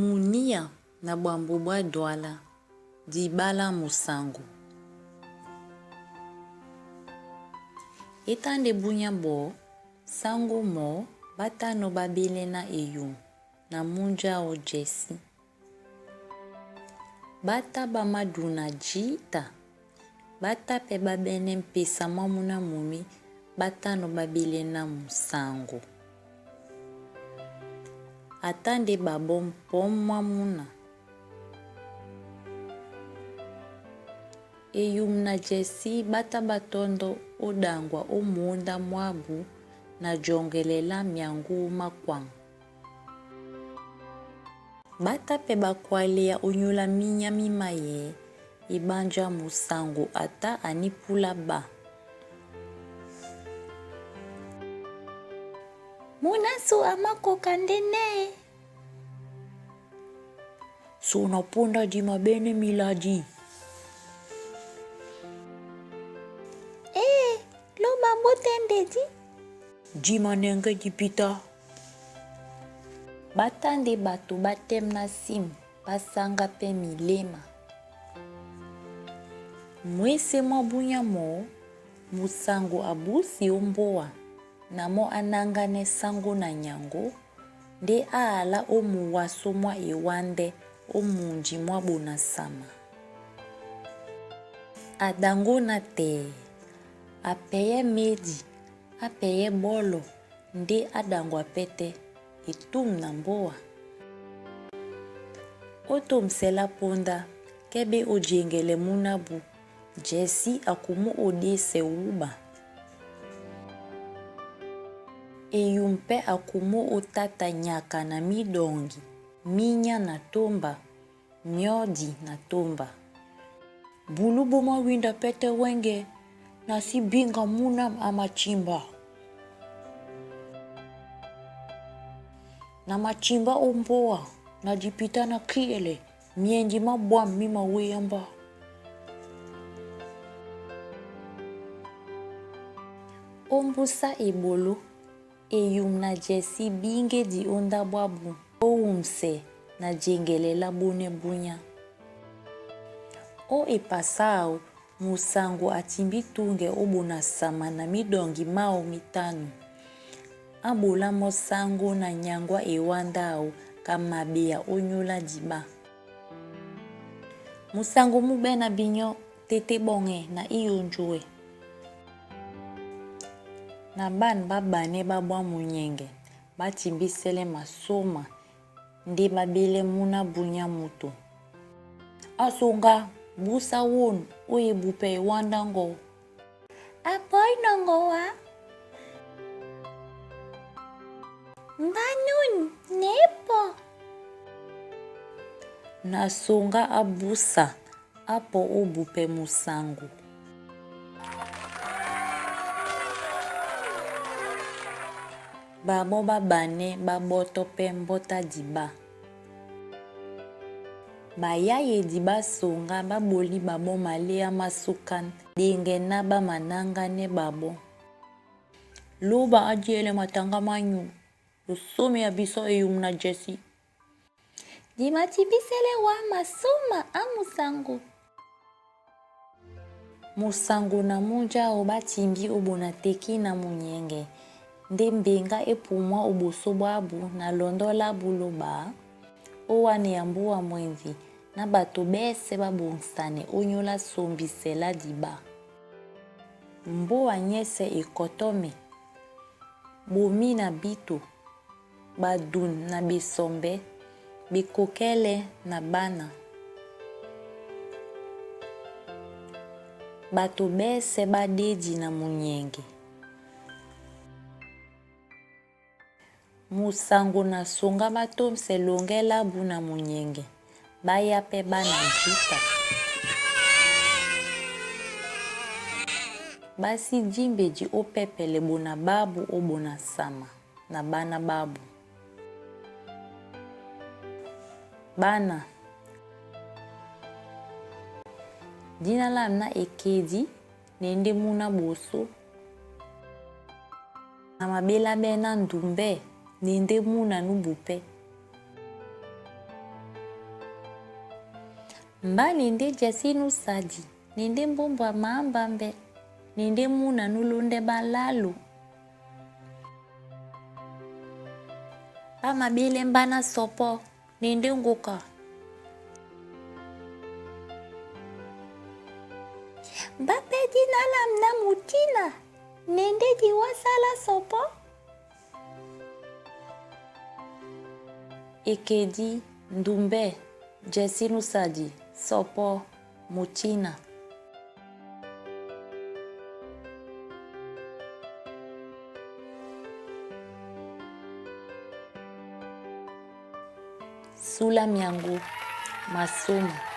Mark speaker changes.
Speaker 1: Muníya na ɓwambò ɓwá Dwala, diɓá lá musaŋgo. É tá ndé búnyá ɓɔɔ́, sáŋgó mɔɔ́ ɓá tánɔ̄ ɓá ɓélɛ́ ná Eyum na múnja áō Jɛsí. Ɓá tá ɓá máduna jǐta, ɓá tá pɛ́ ɓá ɓɛ́nɛ́ mpesa mwámú ná momé ɓá tánɔ̄ ɓá ɓélɛ́ ná musaŋgo. A tá ndé ɓaɓɔ́ pɔ̌m mwámúna. Eyum na Jɛsí ɓá tá ɓá tɔ́ndɔ́ ó ɗaŋgwa ó mǒndá mwábū na jɔŋgɛlɛ lá myaŋgó má kwaŋ. Ɓá tá pɛ́ ɓá kwáléá ónyólá mínyá mí mayɛ̌ eɓánjá musaŋgo a tá a nípúlá ɓá. Mǔna ásū a mákɔka ndé nɛ́ e? So na póndá di maɓɛ́nɛ́ miladi. Ee, lóɓa ɓó tɛ́ ndedí. Di manɛŋgɛ́ dipita. Ɓá tá ndé ɓato ɓá tɛ́m ná sim ɓá sáŋgá pɛ́ miléma. Mwésé mwá búnyá mɔɔ́, musaŋgo a búsi ó mbóa na mɔ́ á náŋgánɛ́ sáŋgó na nyaŋgó ndé á alá ó muwasó mwá ewándɛ́ ó mundi mwá Bonasama. A ɗaŋgó nátɛɛ, a pɛyɛ́ médi, á pɛyɛ́ ɓɔ́lɔ ndé á ɗaŋgwa pɛ́tɛ́, e túm na mbóa. Ó tômsɛ lá póndá, kɛ́ ɓé ó jeŋgɛlɛ múnábū, Jɛsí a kumú ó ɗésɛ wúɓa. Eyum pɛ́ a kumú ó táta nyaka na míɗɔŋgi, mínyá na tómba, myɔ́di na tómba. Bulú bú máwínda pɛ́tɛ́ wɛ́ŋgɛ na sí bíŋga múna a matimba. Na matimbá ó mbóa na dipitá ná kíɛlɛ, myɛndi má ɓwǎm̀ mí mawéá mbá. Ó mbúsá eɓoló, Eyum na Jɛsí bíŋgédi ó ndáɓo ábū ó wumsɛ na jeŋgɛlɛ lá bónɛ́ búnyá. Ó epasá áō, musaŋgo a timbí túŋgɛ ó Bonasama na míɗɔŋgi máō mítánù. Á ɓolá mɔ́ sáŋgó na nyaŋgó á ewándá áō ka maɓea ónyólá diɓá. Musaŋgo mú ɓɛ́ na binyɔ́ tê tê ɓɔŋɛ na íyonjowɛ. Na ɓân ɓá ɓanɛ́ ɓá ɓwá munyɛŋgɛ, ɓá timbísɛ́lɛ́ masóma ndé ɓá ɓélɛ́ múná bunyá moto. Á soŋgá, búsá wôn ó ebupɛ ewándá ŋgɔ́. A pɔí nɔŋgɔ wá. Mbá nûn ne é pɔ́. Na soŋgá á búsa á pɔ́ ó bupɛ musaŋgo. Ɓaɓɔ́ ɓá ɓanɛ́ ɓá ɓɔ́tɔ́ pɛ́ mbɔ́tá diɓá. Ɓayáyedi ɓá soŋgá ɓá ɓolí ɓaɓɔ́ maléá má súkán ɗeŋgɛ ná ɓá manáŋgánɛ́ ɓaɓɔ́. Lóɓa á jɛ́lɛ mataŋgá má nyu, losómi a bisɔ́ Eyum na Jɛsí. Di matimbísɛ́lɛ́ wǎ masóma á musaŋgo. Musaŋgo na múnja áō ɓá timbí ó Bonatekí na munyɛŋgɛ ndé mbeŋgá é pumwá ó ɓosó ɓábū na lɔndɔ́ lábū lóɓa, ó wánea mbúa mwɛndi ná ɓato ɓɛ́sɛ̄ ɓá ɓoŋsanɛ ónyólá sombisɛ lá diɓá. Mbóa nyɛ́sɛ̄ e kɔtɔ́mɛ, ɓomí na bíto, ɓadun na ɓesɔmbɛ́, ɓekokɛ́lɛ́ na ɓána. Ɓato ɓɛ́sɛ̄ ɓá ɗédi na munyɛŋgɛ. Musaŋgo na soŋgá ɓá tômsɛ loŋgɛ́ lábū na munyɛŋgɛ, ɓá yá pɛ́ ɓána jǐta. Ɓá sí dímbedi ó pɛ́pɛlɛ ɓona ɓábū ó Bonasama na ɓána ɓábū. Ɓána, díná lâ ná Ekedi na e ndé múná ɓosó. Na maɓéláɓɛ́ ná ndumbɛ́ na e ndé múna nú bupɛ́. Mba ne ndé jɛsí nú sadi ne ndé mbómbó a maámbámbɛ́ ne ndé múna nú lóndɛ́ ɓálálo. Ɓá maɓílɛ́ mbá ná sɔpɔ́ ne ndé ŋgoka. Ɓá pɛ́ dína lâ ná mutína ne ndé di wásá lá sɔpɔ́. Ekedí, ndumbɛ́, jɛsí nú sadi, sɔpɔ́, mutína. Súla myaŋgó, masôma.